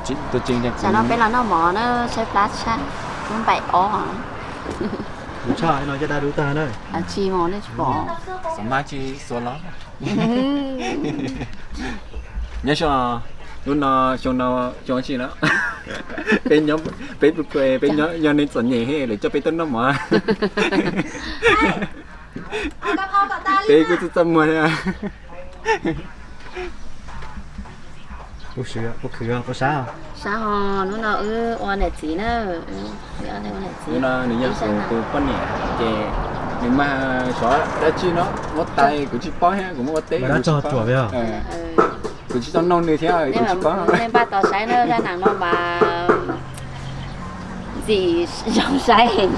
Tam no peb los noj mov na, saib plab tshaj, lub npaim ob. Kuv tshaj no caj dab dub tag na. Tsis mos nej tsis pom. Xav mas tsis xuav los. Nyob zoo, lub no xyoo no xyoo tsis no. Peb, peb, peb nyob neeg txom nyem lawv coj peb tuaj noj mov. Peb kuj txaj txaj muag thiab. Sab ho, hnub no wb ua niam txiv na. Hnub no nws yog kuv tus poj niam ces nws mas xyov dab tsi no muab tais kuv tsis paub thiab, kuv muab ua teb kuv tsis paub. Kuv tsis tau noog nws thiab kuv tsis paub. Nej npaj tos saib na, zaj nam no mas ntxim zoo saib heev.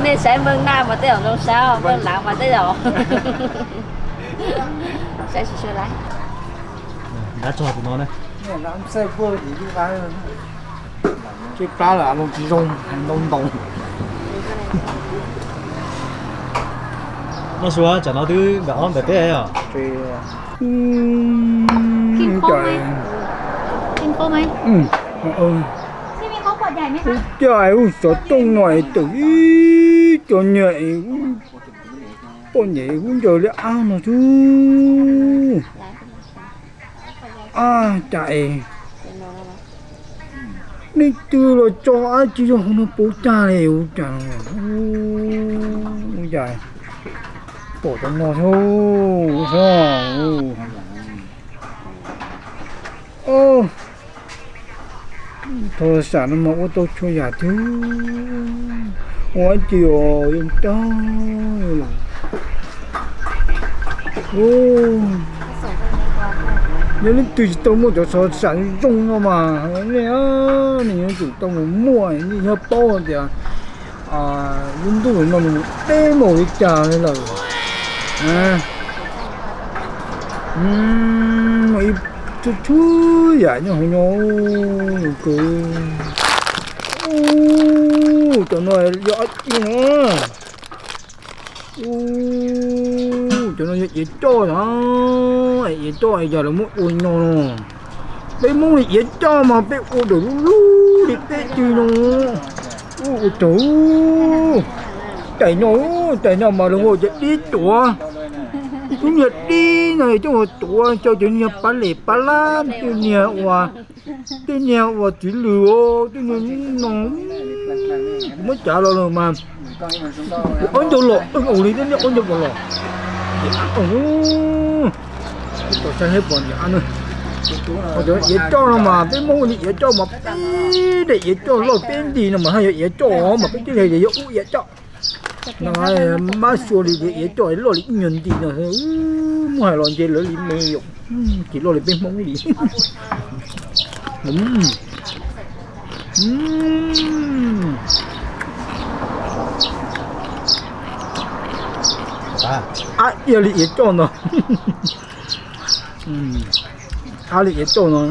Nej saib nplooj naj mas tej zaum zoo saib, nplooj lav mas tej zaum saib tsis sua lawm. Dab tsog tus no ne. Tseb plab lawm, loo tsis zoo, ntau ntau. Noj su, tsam no twb npam ob npam peb os. Cas ub xov tooj no es tawm ib co niag poj niam hub ncaws liab ab no xwb. Ab cas es nej twb los tso dab tsi rau hauv no puv tag li ua cas, ua cas pom cov no thiab. Thaj sam no mas ua tau txhua yam thiab. Ua dab tsi os, zoo tag lawm. Yog leej twg tsis tau muaj cov xov sam zoo no mas nej, nej yuav tsum tau mus muaj, nej thiaj paub tias lub ntuj no nws deb npaum li cas lawm. Ib txhua txhua yam nyob hauv no, zoo kawg. Ub, cov no yog dab tsi no? Ub, cov no yog iav coj no. Iav coj yog lawv muab ua no no. Peb Hmoob li iav coj mas peb ua ntawm lub lub li peb twg no. Ub, ua raug tais no, tais no mas lawv ua cov dib tuav. Lub niag dib no coj ua tuav rau cov niag pab lem pab lab, tej niag uas, tej niag uas txiv lws, tej niag no. Kuv muab cav los lawm mas ob ncaug los, ua li tej niag ob ncaug los los. Tos saib seb pom ntiav. Cov iav coj no mas peb Hmoob ua li iav coj mas peb daim iav coj loj peb nti no mas haj yog iav coj mas peb tib hais tias yog ub iav coj. No mab xua li tias iav coj loj li ib nyuag nti no, muab hais los ntshe lawv li me yom, tsis loj li peb Hmoob li. Ab, yog li iav coj no. Ab, li iav coj no.